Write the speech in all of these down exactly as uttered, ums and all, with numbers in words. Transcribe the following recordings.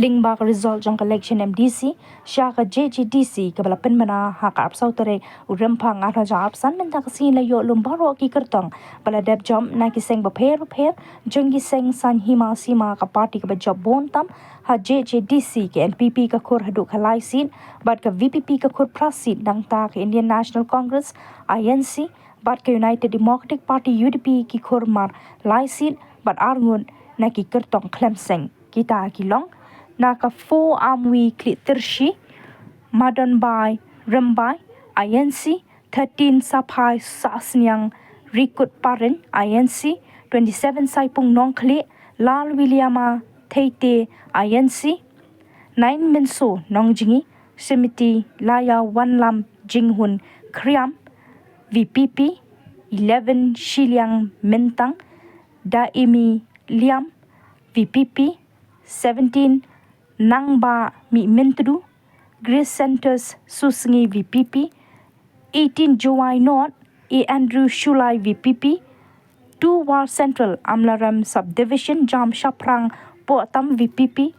Lyngba ka result jong ka election M D C sha ka J J D C kaba la pynbna ha ka arphew saw tarik u Rymphang arhajar arphew san, mynta ka sngi la ïoh lum baroh ki kyrtong ba la dep jop na ki seng bapher bapher jong ki seng saiñ hima sima. Ka party kaba jop bun tam ha J J D C ka N P P ka khur haduh ka lai seat, bad ka V P P ka khur phra seat, nangta ka Indian National Congress, I N C, bad ka United Democratic Party, U D P, ki khur mar lai seat bad arngut na ki kyrtong khlem seng. Kita ki long na ka four Amwi Khlieh Tyrshi, Madonbai Rymbai, I N C, thirteen Saphai Sahsniang Rikut Pareñ, I N C, twenty-seven Saipung Nongkhlieh, Lal Williama Theite, I N C, nine Mynso Nongjngi, Srimati Laiawanlam Jinghun Khriam, V P P, eleven Shiliang Myntang Daimi Liam, V P P, seventeen Nangbah Mihmyntdu, Grace Santos Susngi, V P P, eighteen Jowai North, A Andrew Shullai, V P P, two War Central, Amlarem Subdivision, Jamshaphrang Pohtam, V P P,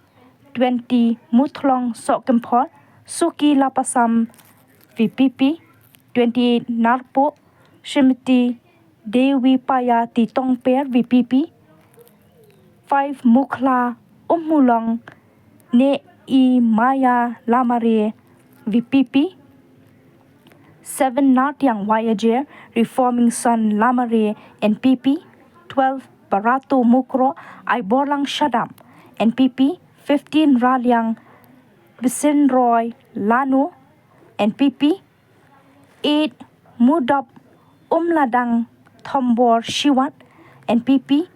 twenty Muthlong Sohkymphor, Suki Lapasam, V P P, twenty-eight Narpuh, Srimati Dewi Paya Titongper, V P P, five Mukhla Umulong, Nei Maya Lamare, V P P, seven Nartiang Wayajer Reforming Son Lamare, N P P, twelve Barato Mukro Aiborlang Shadap, N P P, fifteen Raliang Bisinroi Lano, N P P, eight Mudop Umladang Thombor Shiwat, N P P,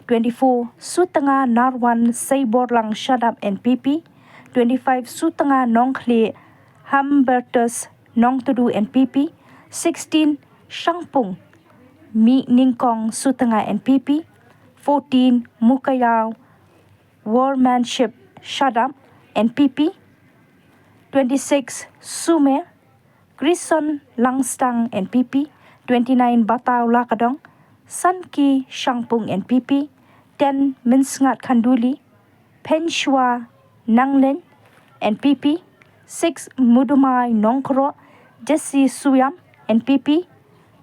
twenty-four Sutnga Narwan Seiborlang Shadap, N P P, twenty-five Sutnga Nongkhlieh Hambertus Nongtudu, N P P, sixteen Shangpung Mih Ningkong Sutnga, N P P, fourteen Mukayau Wormanship Shadap, N P P, twenty-six Sumer Grison Langstang, N P P, twenty-nine Batau Lakadong Sanki Shangpung, N P P, ten Mynsngat Khanduli Penshwa Nangleng, N P P, six Mudumai Nongkroh Jesse Suyam, N P P,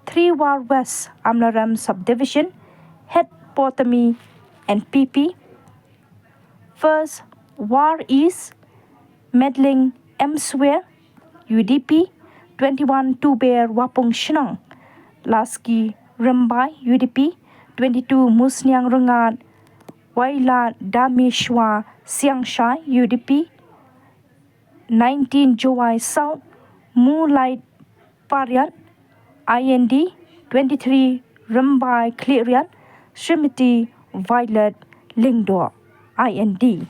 three War West Amlarem Subdivision Het Potami, N P P, first War East Medling Emswer, U D P, twenty-one Tuber Wapung Shnong Laski Rymbai, U D P, twenty-two Musniang Rngat Waila Damishwa Siangshai, U D P, nineteen Jowai South Mulait Pariat, I N D, twenty-three Rymbai Khliehriat Srimati Violet Lyngdoh, I N D.